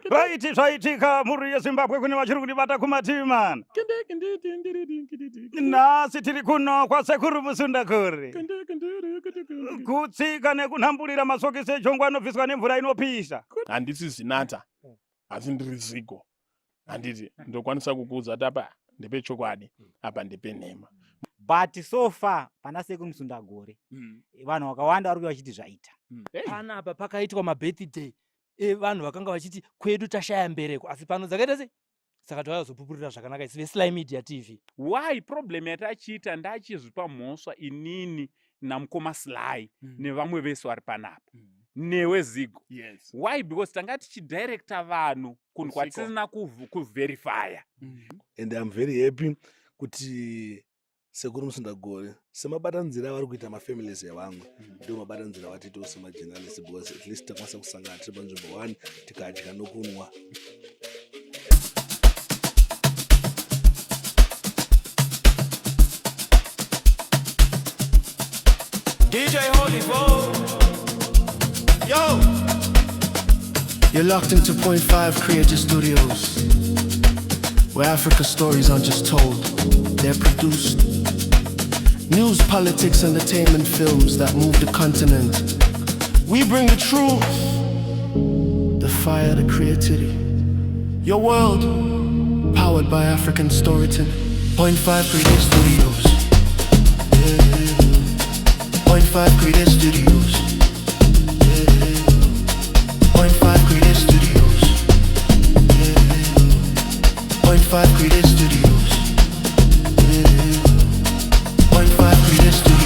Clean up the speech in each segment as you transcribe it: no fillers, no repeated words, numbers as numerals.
Vaiti zvaitika mhuri yeZimbabwe kune vachiri kundibata kumativi mana. Nhasi tiri kuno kwasekuru Musundakuri. Kutsika nekunhamburira masokisi ejongwe anobviswa nemvura inopisa. Handisi Zinata asi ndiri Zigo. Handiti ndokwanisa kukuudza kuti apa ndepechokwadi apa ndepenhema. But so far pana sekuru Musundagore vanhu vakawanda vari kuuya vachiti zvaita. Panapa pakaitwa mabirthday evanhu vakanga vachiti kwedu tashaya mbereko asi pano dzakaita sei saka tauya kuzopupurira zvakanaka isu veSly Media TV. Why problem yatachiita ndachizvipa mhosva inini namukoma Sly nevamwe vese vari panapa newe Zigo. Yes. Why? Because tanga tichidirecta vanhu kunhu kwatisina kuverifya. And I'm very happy kuti Sekuru Musundagore semabatanzira avari kuita mafamilies evamwe ndio mabatanzira avatiitawo semajournalist because at least takwanisa kusangana tiri panzvimbo one tikadya nokunwa. DJ Holy Bo. Yo! You're locked into Point 5 Creative Studios, where Africa stories aren't just told, they're produced. News, politics, entertainment, films that move the continent. We bring the truth, the fire, the creativity. Your world, powered by African storytelling. Point 5 Creative Studios. Yeah. Point 5 Creative Studios. Yeah. Point 5 Creative Studios. Yeah. Point 5 Creative Studios. Yeah. Point 5 Creative Studios.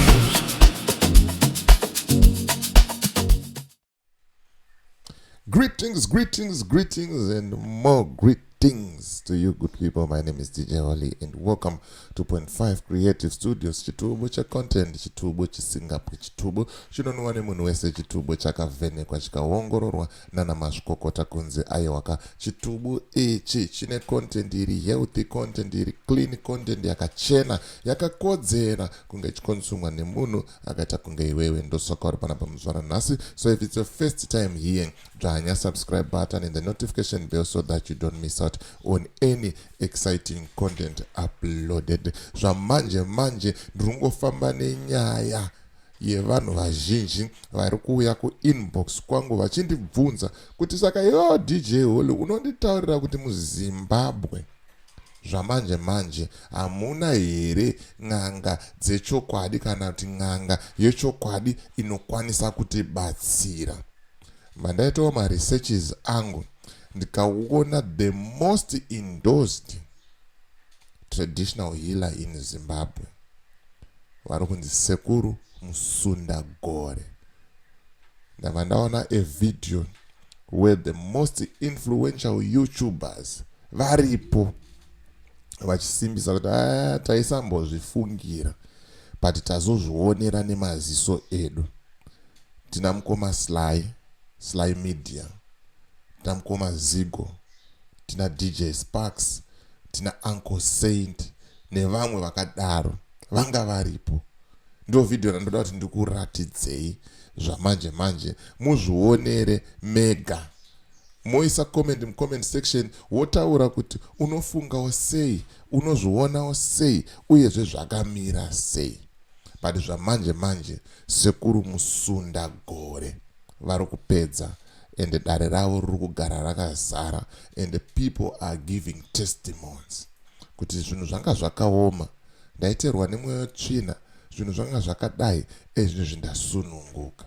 Greetings, greetings, greetings, and more greetings to you, good people. My name is DJ Holly, and welcome to Point 5 Creative Studios. Chitubu cha content, chitubu chisingapwi, chitubu chinonwa nemunhu wese, chitubu chakavhenekwa chikaongororwa nana mazvikokota kunze. Aiwaka, chitubu ichi chine content iri healthy, content iri clean, content yakachena, yakakodzera kunge ichikonsumwa nemunhu akaita kunge iwewe. Ndosaka uri panapa muzuva ranhasi. So if it's your first time here, dzvanya subscribe button and the notification bell so that you don't miss out on any exciting content uploaded. Zvamanje manje ndiri kungofamba nenyaya yevanhu vazhinji vari kuuya kuinbox kwangu vachindibvunza kuti saka iwewo DJ Holly unonditaurira kuti muZimbabwe zvamanje manje hamuna here n'anga dzechokwadi kana kuti n'anga yechokwadi inokwanisa kutibatsira? Mandaitawo maresearches angu ndikaona the most endorsed traditional healer in Zimbabwe vari kunzi Sekuru Musundagore. Ndabva ndaona a video where the most influential YouTubers varipo vachisimbisa kuti ah, taisambozvifungira but tazozvionera nemaziso edu. Tina mukoma Sly, Sly Media, tina mukoma Zigo, tina DJ Sparks, tina Uncle Saint nevamwe vakadaro vanga varipo. Ndo video randoda kuti ndikuratidzei zvamanje manje muzvionere mega, moisa comment mucomment section wotaura kuti unofungawo sei, unozvionawo sei, uyezve zvakamira sei. But zvamanje manje Sekuru Musundagore vari kupedza and dare ravo riri kugara rakazara and people are giving testimonies kuti zvinhu zvanga zvakaoma, ndaiterwa nemweya tsvina, zvinhu zvanga zvakadai, ezvinhu zvindasununguka.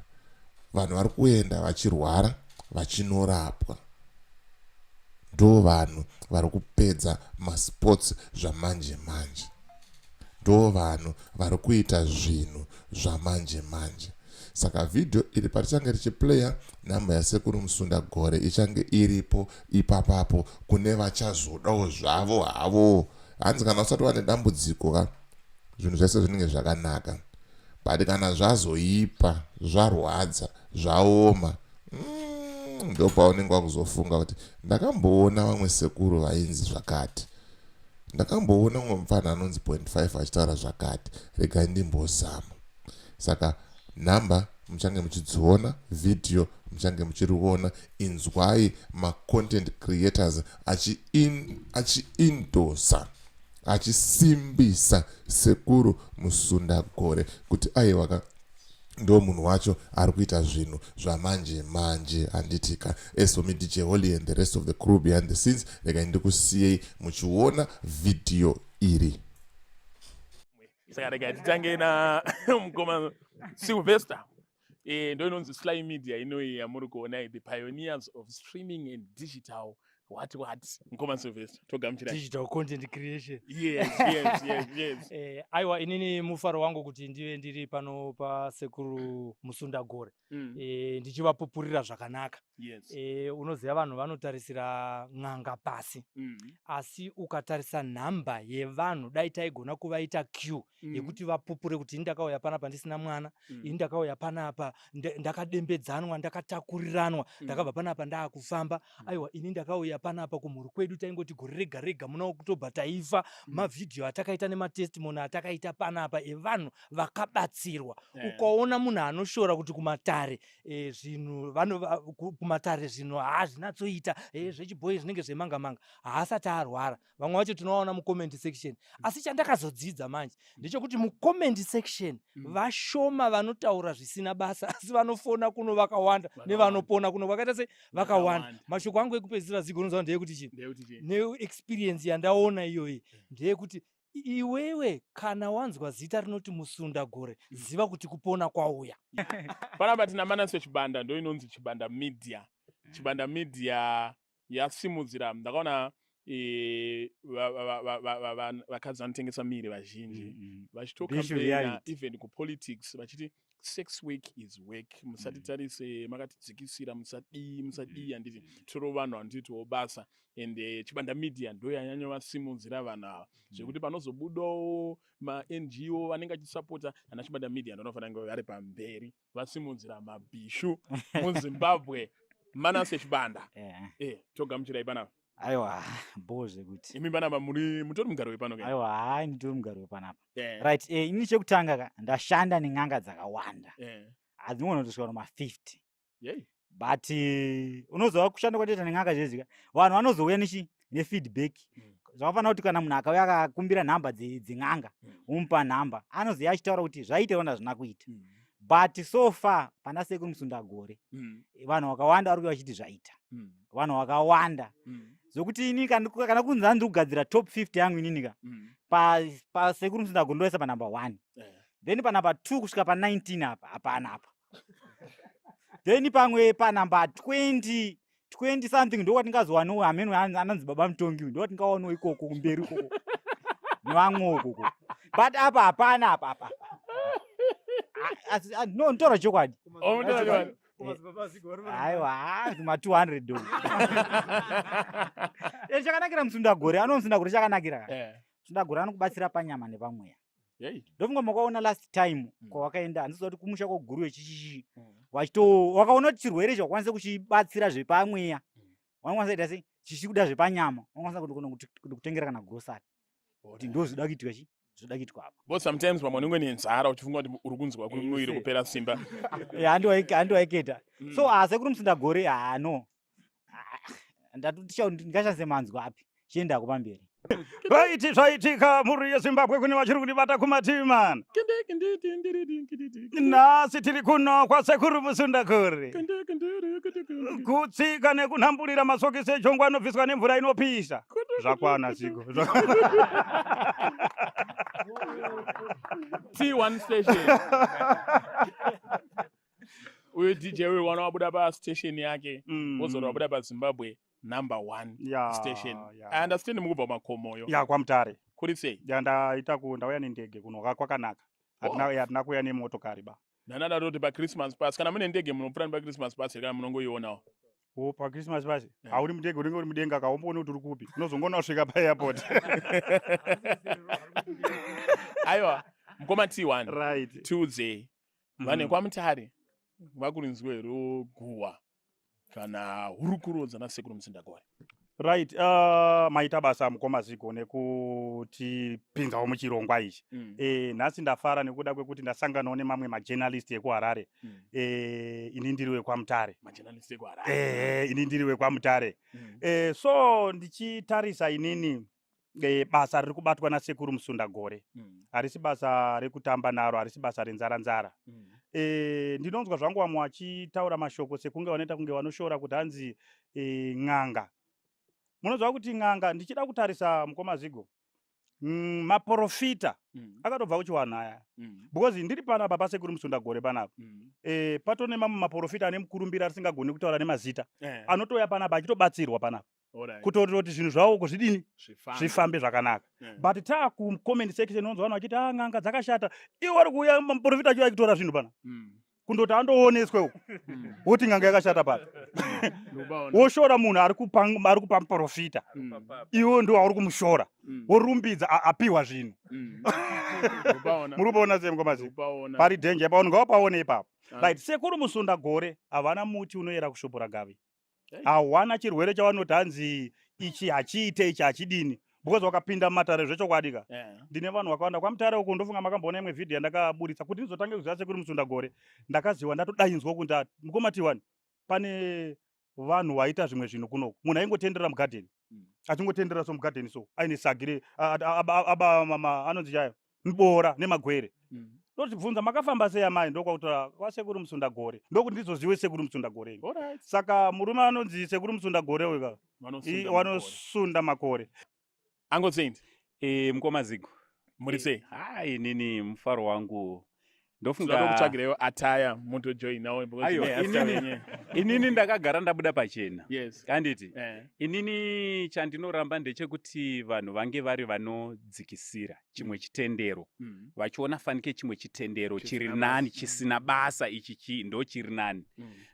Vanhu vari kuenda vachirwara vachinorapwa. Ndo vanhu vari kupedza masports zvamanje manje, ndo vanhu vari kuita zvinhu zvamanje manje. Saka vhidhiyo iri parichange richiplaya, nhamba yaSekuru Musundagore ichange iripo ipapapo kune vachazodawo zvavo havo. Hanzi kana usati wane dambudziko ka, zvinhu zvese zvinenge zvakanaka, but kana zvazoipa, zvarwadza, zvaoma, ndo paunenge wakuzofunga kuti ndakamboona vamwe sekuru vainzi zvakati, ndakamboona umwe mufana anonzi 0.5 achitaura zvakati, regai ndimbozama. Saka nhamba Muchange muchidziona vhidhiyo, muchange muchiriona. Inzwai macontent creators achiindosa, achi achisimbisa Sekuru Musundagore kuti aiwaka, ndo munhu wacho ari kuita zvinhu zvamanje manje, handitika? As for me, DJ Holly, and the rest of the crew behind the scenes, regai ndikusiyei muchiona vhidhiyo iri. Saka regai titange namukoma Sylvester. Ndo inonzi Sly Media inoyi yamuri kuona, the pioneers of streaming and digital what what. Mukoma Sylvester, togamuchirai. Digital content creation. Yes. Aiwa, inini mufaro wangu kuti ndive ndiri pano paSekuru Musundagore, ndichivapupurira zvakanaka. Unoziva vanhu vanotarisira n'anga pasi, asi ukatarisa nhamba yevanhu, dai taigona kuvaita queue yekuti vapupure kuti ini ndakauya panapa ndisina mwana, ini ndakauya panapa ndakadembedzanwa, ndakatakuriranwa, ndakabva panapa ndaakufamba. Aiwa, ini ndakauya panapa kumhuri kwedu taingoti gore rega rega muna October taifa. Mavhidhiyo atakaita nematestimony atakaita panapa evanhu vakabatsirwa, ukaona munhu anoshora kuti kumatare zvinhu kumatare zvinhu haazvinatsoita, zvechibhoyi zvinenge zvemanga manga, haasati arwara. Vamwe vacho tinovaona mucomment section. Asi chandakazodzidza manje ndechekuti mucomment section vashoma vanotaura zvisina basa, asi vanofona kuno vakawanda, nevanopona kuno vakaita sei? Vakawanda. Mashoko angu ekupedzisira, Zigo, unoziva ndeyekuti chii? Ndeyekuti chii? Neexperience yandaona iyoyi, ndeyekuti iwewe kana wanzwa zita rinoti Musundagore, ziva kuti kupona kwauya. Panapa tina Manase Chibanda, ndo inonzi Chibanda Media. Chibanda Media yasimudzira. Ndakaona vakadzi vanotengesa miri vazhinji vachitocampaigna reality. Even kupolitics vachiti sex work is work, musatitarise makatidzikisira, musadii, musadii, handiti toro vanhu vanotitiwo basa. And Chibanda Media ndo yanyanyovasimudzira vanhu ava, zvekuti panozobudawo maNGO vanenge achisapota ana Chibanda Media, ndanofanira kunge vari pamberi vasimudzira mabhishu muZimbabwe. Manase Chibanda, togamuchirai panapa. Aiwa, bho zvekuti. Imi panapa muri mutori mugaro wepano ke? Aiwa, hai, nditori mugaro wepanapa. Right, ini chekutanga ka, ndashanda nen'anga dzakawanda, hadzinogona kutosvika noma 50. But unozova kushanda kwatoita nen'anga zvezvika, vanhu vanozouya nechi nefeedback. Zvakafanira kuti kana munhu akauya akakumbira nhamba dzen'anga, womupa nhamba, anozouya achitaura kuti zvaita ona hazvina kuita. But so far pana Sekuru Musundagore, vanhu vakawanda vari kuuya vachiti zvaita. Vanhu vakawanda, zvokuti ini kana kunzi handiri kugadzira top 50 yangu inini ka, paSekuru Musundagore ndoisa panumber 1, then panumber 2 kusvika pa19 apa hapana apa, then pamwe panumber 20, 20 something ndokwatingazowanawo hameno anonzi Baba Mutongi, ndokwatingawanawo ikoko kumberi ikoko nevamwe ukoko, but apa hapana apa apa. Asi no, ndotaura chokwadi. Oh, munotaura chokwadi. Aiwa, ma200 do. Chakanakira Musundagore, ano Musundagore chakanakira ka, Musundagore anokubatsira panyama nepamweya. Ndofunga makaona last time kwawakaenda, handiziva kuti kumusha kwaGuruve chichichi, wachito wakaona kuti chirwere icho wakwanisa kuchibatsira zvepamweya, wanokwanisa kuita sei, chichiri kuda zvepanyama, wanokwanisa kuti kutengera kana grocery, kuti ndo zvinoda kuitwa, chi zvinoda kuitwa apa. But sometimes pamwe unenge nenzara uchifunga kuti uri kunzwa muviri kupera simba. Handiwaiketa. So Sekuru Musundagore, ha, no, ndingashandise manzwi api? Chiendako pamberi. Vaiti zvaitika mhuri yeZimbabwe, kune vachiri kundibata kumativi mana. Nhasi tiri kuno kwaSekuru Musundagore, kutsika nekunhambulira masokisi ejongwe anobviswa nemvura inopisa. Zvakwana, Zigo. T1 station, uyu DJ uyu wana wabuda pastation yake, wozora wabuda paZimbabwe number one station. I understand mukubva makomoyo. Ya, kwaMutare. Kuri sei? Ya, ndaita ku ndauya nendege kuno, kwakanaka. Hatina kuuya nemotokari ba. Ndanada toti pachristmas pasi, kana mune ndege munopfuura nepachristmas pasi here, kana munongoionawo? O, pachristmas pasi hauri mundege, unenge uri mudenga, kaumbooni kuti uri kupi, unozongoona kusvika paairport. Aiwa, mukoma T1, tiudzei, vanhu kwaMutare vakurinzwe here guhwa kana hurukuro dzana Sekuru Musindagore? Right, maita basa mukoma Zigo nekutipinzawo muchirongwa ichi. Nhasi ndafara nekuda kwekuti ndasanganawo nemamwe majournalist ekuHarare. Ini ndiri wekwaMutare. Majournalist ekuHarare. Ini ndiri wekwaMutare. So ndichitarisa inini basa riri kubatwa naSekuru Musundagore harisi basa rekutamba naro, harisi basa renzara nzara. Ndinonzwa zvangu vamwe vachitaura mashoko sekunge vanoita kunge vanoshora kuti hanzi n'anga. Munoziva kuti n'anga, ndichida kutarisa mukoma Zigo, maprofita akatobva kuchiwanhu aya, because ndiri panapa paSekuru Musundagore panapa, patone mamwe maprofita ane mukurumbira risingagoni kutaura nemazita, anotouya panapa achitobatsirwa panapa kutoti zvinhu zvavo kuzvidini zvifambe zvakanaka. But taakucomment section unonzwa vanhu vachiti, "Ah, n'anga dzakashata." Iwo vari kuuya maprofita acho achitora zvinhu pana kundoti andooneswe uku, woti n'anga yakashata pana, woshora munhu ari kupa muprofita. Iwe ndo wauri kumushora, worumbidza apiwa zvinhu. Muri kupaona sei, mukoma Zigo? Pari danger ipapo, ngawapaone ipapo. Right, Sekuru Musundagore havana muti unoyera kushopora gavi, hawana chirwere chavanoti hanzi ichi hachiite, ichi hachidini, because wakapinda mumatare zvechokwadi ka, ndine vanhu vakawanda kwaMutare uku. Ndofunga makamboona imwe vhidhiyo yandakaburitsa kuti ndizotange kuziva Sekuru Musundagore. Ndakaziva ndatodainzwa kuti, "Ah, mukoma Tiwani, pane vanhu vaita zvimwe zvinhu kunoku." Munhu aingotenderera mugadheni, achingotenderera so mugadheni so, aine sagi aba anonzi chayo mubora nemagwere. Ndotibvunza, "Makafamba sei, amai?" Ndokwakutora kwaSekuru Musundagore, ndokuti ndizoziwe Sekuru Musundagore ini. Saka murume anonzi Sekuru Musundagore uyu ka, vanosunda makore. Uncle Saint. Mukoma Zigo. Muri sei? Hai, inini mufaro wangu. Ndofunga kutsvagireyo ataya mutojoinawo. Aiwa, inini ndakagara ndabuda pachena. Anditi inini chandinoramba ndechekuti vanhu vange vari vanodzikisira chimwe chitendero, vachiona fanike chimwe chitendero chiri nani, chisina basa, ichi chi ndo chiri nani.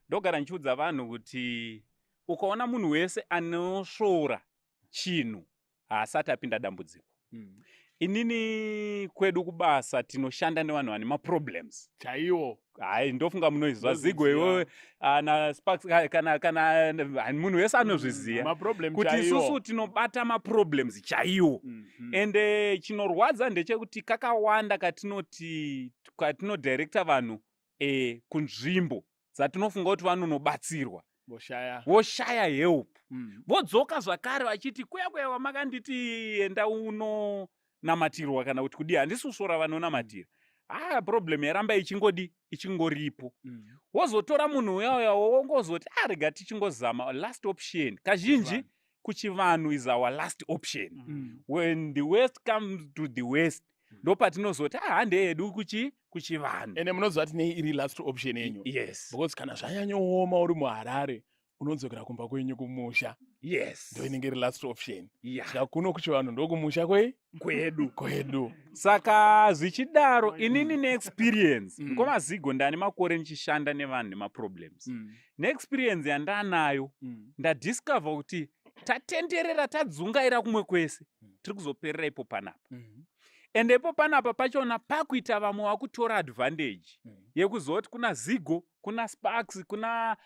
Ndogara ndichiudza vanhu kuti ukaona munhu wese anosvoora chinhu, haasati apinda dambudziko. Inini kwedu kubasa tinoshanda nevanhu vane maproblems chaiwo. Hai, ndofunga munoizwa, Zigo, iwewe na Sparks, kana munhu wese anozviziva maproblem kuti isusu tinobata maproblems chaiwo. Ende chinorwadza ndechekuti kakawanda katinoti katinodirecta vanhu kunzvimbo dzatinofunga kuti vanonobatsirwa, voshaya voshaya help, vodzoka zvakare vachiti, "Kuya kuya kwamakanditi enda unonamatirwa kana kuti kudii, handisi kusvora vanonamatira, aa problem yaramba ichingodi ichingoripo." Wozotora munhu uya uya, wongozoti, "A, rega tichingozama last option." Kazhinji kuchivanhu is our last option. When the worst comes to the worst, ndopatinozoti, "Ah, hande hedu kuchivanhu." Ende munoziva kuti nei iri last option yenyu? Yes. Because kana zvanyanyooma uri muHarare, unodzokera kumba kwenyu kumusha. Ndo inenge iri last option. Saka kuno kuchivanhu ndokumusha kwedu. Kwedu. Saka zvichidaro, inini neexperience, mukoma Zigo, ndane makore ndichishanda nevanhu nemaproblems. Neexperience yandanayo, ndadiscover kuti tatenderera, tadzungaira kumwe kwese, tiri kuzoperera ipo panapa. Ende ipo panapa pachona pakuita vamwe vakutora advantage yekuzoti kuna Zigo, kuna Sparks, kuna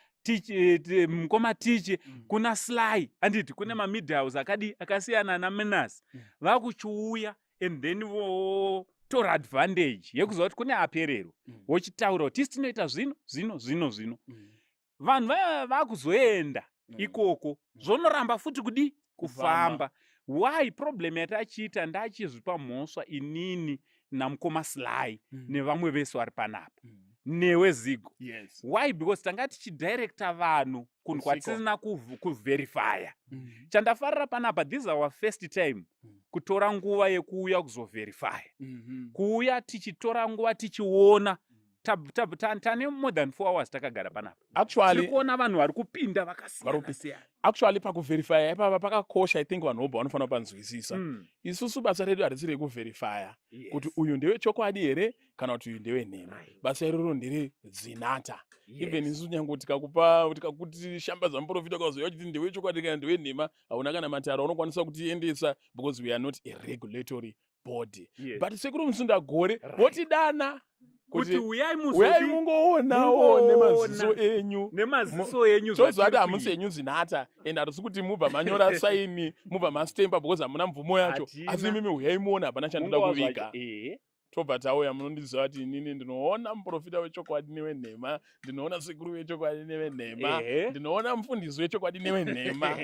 mukoma Tichi, kuna Sly, anditi kune mamedia house akadi akasiyana naminas, vakuchiuya and then votora advantage yekuziva kuti kune aperero, vochitaura kuti isi tinoita zvino zvino zvino zvino. Vanhu vaya vakuzoenda ikoko, zvonoramba futi kudi kufamba. Why? Problem yatachiita, ndachizvipa mhosva inini namukoma Sly nevamwe vese vari panapa, newe Zigo. Why? Because tanga tichidirecta vanhu kunhu Kusiko. kwatisina kuverifya. Chandafarira panapa, this is our first time kutora nguva yekuuya kuzoverifya, kuuya tichitora nguva tichiona. Tane more than 4 hours takagara panapa, tiri Actually kuona vanhu vari kupinda vakasiyana siyana. Actually pakuverifya ipapa pakakosha. I think vanhu vobva vanofanira kupanzwisisa. Isusu basa redu harisi rekuverifya kuti uyu ndewechokwadi here kana kuti uyu ndewenhema. Basa iroro nderezinata. Even isu nyange tikakupa, tikakuti shambadza muprofita, ukazoya uchiti ndewechokwadi kana ndewenhema, hauna kana mataro aunokwanisa kutiendesa, because we are not a regulatory body. But Sekuru Musundagore votidana. Kuti uyai uyai mungoonawo nemaziso enyu. Nemaziso enyu toziva kuti hamusi henyu zinata and hatisi kuti mubva manyora saini mubva mastemba because hamuna mvumo yacho. Asi imimi uyai muone hapana chandoda kuviga. Tobva tauya munondiziva kuti inini ndinoona muprofita wechokwadi newenhema ndinoona sekuru vechokwadi nevenhema ndinoona mufundisi wechokwadi newenhema.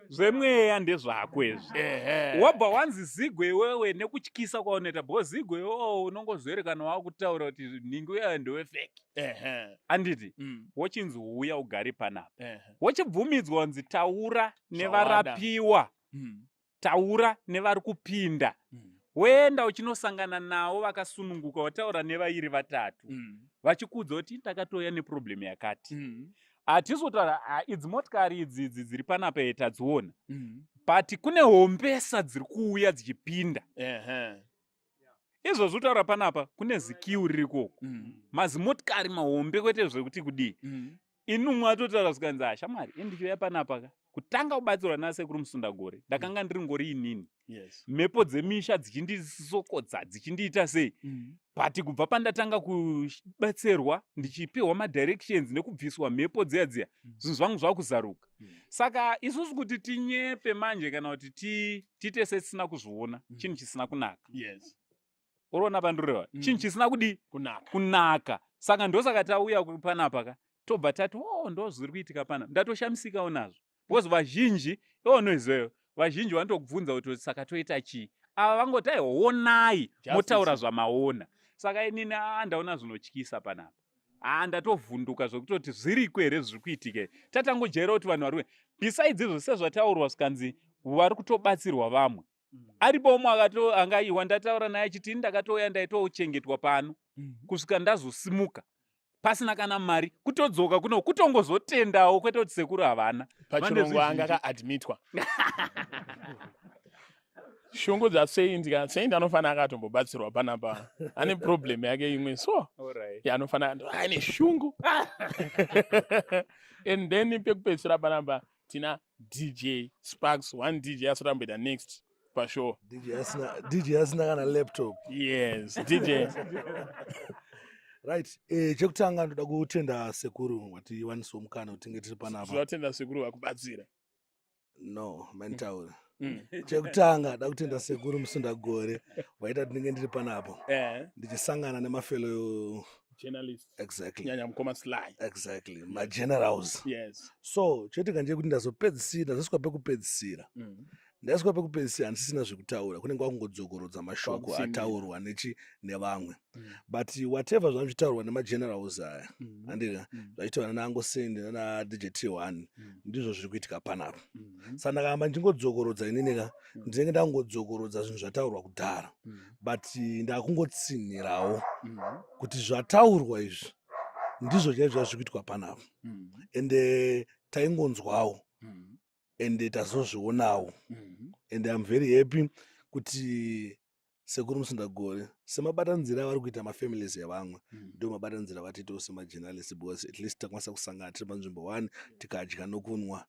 Zvemweya ndezvako izvi. Wabva wanzi zigo iwewe nekutyisa kwaunoita because zigo iwewe unongozoerekana wakutaura kuti nhingi uyayo ndewefeki anditi wochinzi uya ugare panapa. Wochibvumidzwa kunzi taura nevarapiwa. Taura nevari kupinda. Woenda uchinosangana navo vakasununguka wataura nevairi vatatu. Vachikuudza kuti ndakatouya neproblem yakati. Hatisi kutaura idzi motikari idzi idzi dziri panapa tadziona. But kune hombesa dziri kuuya dzichipinda. Izvozvo kutaura panapa kune zikiu riri koko. Mazimotikari mahombe kwete zvekuti kudii. Inumwe atotaura zvikanzi ashamwari ini ndichiuya panapa ka. Kutanga kubatsirwa nasekuru Musundagore ndakanga ndiri ngori inini. Yes. Mhepo dzemisha dzichindisokodza dzichindiita sei. But kubva pandatanga kubatsirwa ndichipiwa madirections nekubviswa mhepo dziya dziya zvinhu zvangu zvakuzaruka. Saka isusu kuti tinyepe manje kana kuti tiite setisina kuzviona chinhu chisina kunaka. Yes. Uriona pandureva chinhu chisina kudii? Kunaka. Kunaka. Saka ndosaka tauya panapa ka tobva tati oh ndo zviri kuitika pana. Ndatoshamisikawo nazvo. Because vazhinji iwo unoizivayo vazhinji vanotokubvunza kuti saka toita chii. Ava vangoti aiwa onai motaura zvamaona. Saka inini ndaona zvinotyisa panapa. Ndatovhunduka zvekutoti zviriko here zviri kuitika. Tatangojaira kuti vanhu vari besides izvo sezvataurwa zvikanzi vari kutobatsirwa vamwe. Aripo umwe akato angaiwa ndataura naye achiti ini ndakatouya ndaitochengetwa pano kusvika ndazosimuka pasina kana mari kutodzoka kuno kutongozotendawo kwete kuti sekuru havana. Pachirungu anga akaadmitwa. Shungu dzaSaint ka Saint anofanira akatombobatsirwa panapa. Ane problem yake imwe so. Alright. Anofanira ane shungu. And then pekupedzisira panapa tina DJ Sparks, one DJ asati amboita next pashow. DJ asina DJ asina kana laptop. Yes, DJ. Right, chekutanga ndoda kutenda sekuru vatiwanisawo mukana kuti tinge tiri panapa. Tinotenda sekuru vakubatsira. No, manditaura. Chekutanga ndoda kutenda sekuru Musundagore vaita tinenge ndiri panapa. Ndichisangana nemafellow journalists. Exactly. Nyanya mukoma Sly. Exactly. Ma generals. Yes. So, choitika ndechekuti ndazopedzisira, ndazosvika pekupedzisira. Ndasvika pekupedzisira handisisina zvekutaura, kunenge kwakungodzokorodza mashoko ataurwa nechi nevamwe. But whatever zvanga zvichitaurwa nemagenerals aya, handika zvachitaurwa nana Angosendi nana DJ T1, ndizvo zviri kuitika panapa. Saka ndakaramba ndichingodzokorodza inini ka, ndinenge ndangodzokorodza zvinhu zvataurwa kudhara. But ndakungotsinhirawo kuti zvataurwa izvi ndizvo chaizvo zviri kuitwa panapa. Ende taingonzwawo ende tazozvionawo. And I'm very happy kuti sekuru Musundagore semabatanzira avari kuita mafamilies evamwe ndo mabatanzira vatiitawo semajournalist because at least takwanisa kusangana tiri panzvimbo one tikadya nokunwa.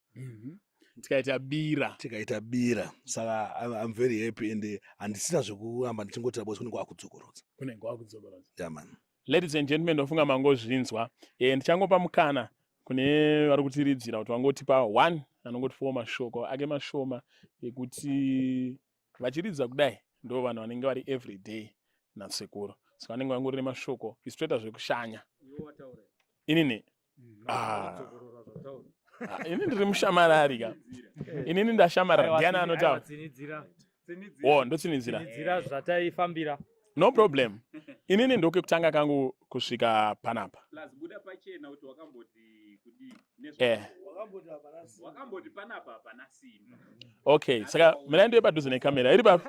Tikaita bira. Tikaita bira. Saka I'm very happy and handisina zvekuramba ndichingotaura because kunenge kwakudzokorodza. Kunenge kwakudzokorodza. Yeah man. Ladies and gentlemen, ndofunga mangozvinzwa. Ndichangopa mukana kune vari kutiridzira kuti vangotipa one anongotipawo mashoko ake mashoma ekuti vachiridza kudai ndo vanhu vanenge vari everyday nasekuru. Saka vanenge vangori nemashoko isu toita zvekushanya. Inini? Ini ndiri mushamarari ka. Inini ndashamarara. Ndiani anotaura? Oh, ndotsinidzira. Tsinidzira zvataifambira. No problem. Inini ndokekutanga kangu kusvika panapa. Plus buda pachena kuti wakamboti kudii? Wakamboti panapa hapana simba. Okay, saka mina ndiye padhuze nekamera iri papi?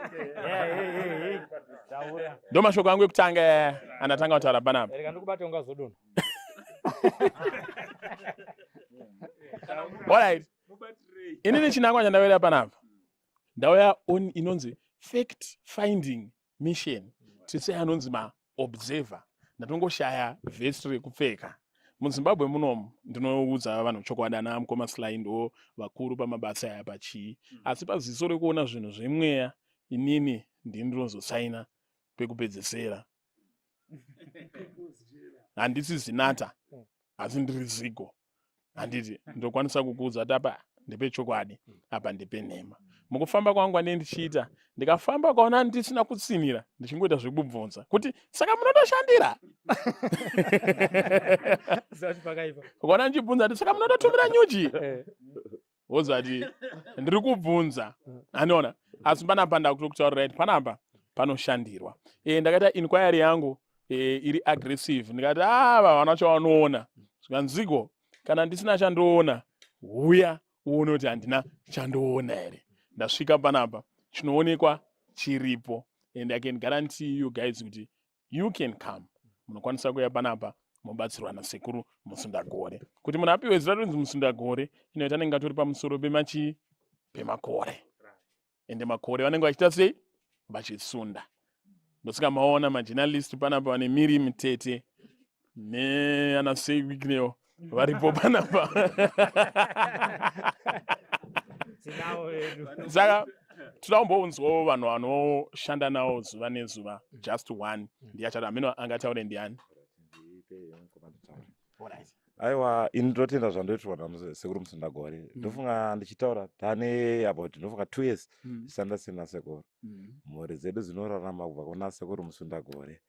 Ndo mashoko angu ekutanga andatanga kutaura panapa. Rega ndikubate ungazodonha. Alright. Inini chinangwa chandauya panapa. Ndauya on inonzi fact finding mission. Tise anonzi ma observer. Ndatongoshaya vest rekupfeka. MuZimbabwe munomu ndinoudza vanhu chokwadi ana mukoma Sly ndo vakuru pamabasa aya pachii. Asi paziso rekuona zvinhu zvemweya inini ndini ndinozosaina pekupedzesera. Handisi zinata, asi ndiri zigo. Handiti ndokwanisa kukuudza kuti apa ndepechokwadi, apa ndepenhema. Mukufamba kwangu andee ndichiita, ndikafamba ukaona ndisina kutsinira, ndichingoita zvekubvunza kuti saka munotoshandira. Ukaona ndichibvunza kuti saka munototumira nyuchi, eh. wozati ndiri kubvunza, aniona. Asi panapa ndakutokutaurira kuti panapa panoshandirwa. Ndakaita inquiry yangu iri aggressive, ndikati ava ah, vana chavanoona zvikanziko, kana ndisina chandoona huya uone kuti handina chandoona here. Ndasvika panapa, chinoonekwa chiripo, and I can guarantee you guys kuti you can come, munokwanisa kuuya panapa mobatsirwa naSekuru Musundagore. Kuti munhu apiwe zita rinonzi Musundagore, inoita anenge atori pamusoro pemachii pemakore, ende makore vanenge vachiita sei? Vachisunda. Ndosaka maona majournalist panapa vane miri mitete neana seiwikneo varipo panapa. Saka toda kumbounzwawo vanhu vanoshanda navo zuva nezuva, just one ndiye achati hameno angataure ndiani. Aiwa, ini ndotenda zvandoitirwa nasekuru Musundagore. Ndofunga ndichitaura tane about ndofunga 2 years ndishanda sina sekuru. Mhuri dzedu dzinorarama kubva kuna Sekuru Musundagore.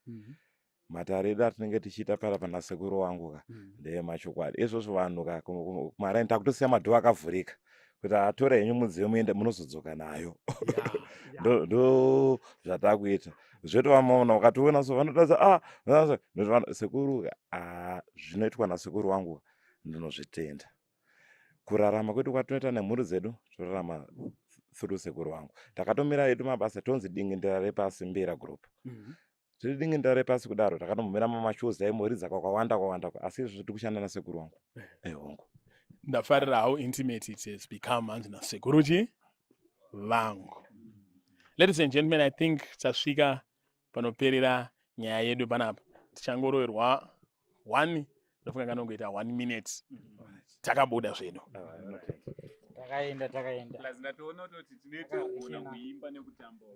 Matare edu atinenge tichiita para pana sekuru wangu ka ndeyemachokwadi. Izvozvo vanhu ka kumaraini takutosiya madhoo akavhurika kuti atore henyu mudziyo muende munozodzoka nayo. Ndo zvatakuita zvetovamaona ukationa so vanotaza ah, sekuru ah, zvinoitwa nasekuru wangu ndinozvitenda. Kurarama kwedu kwatinoita nemhuri dzedu torarama through sekuru wangu. Takatomira edu mabasa tonzi Dingindira Repasi Mbira Group. Tiri Dingindira Repasi kudaro, takatombomira mamashows aimoridza kwakawanda kwawanda, asi izvozvo tiri kushanda nasekuru wangu ehongo. Ndafarira how intimate it has become, hanzi nasekuru chi vangu. Ladies and gentlemen, I think tasvika panoperera nyaya yedu panapa. Tichangoroverwa one, ndofunga kanongoita one minute, takabuda zvedu. Takaenda, takaenda. Plus ndatoona kutoti tinoita kuimba nekutamba.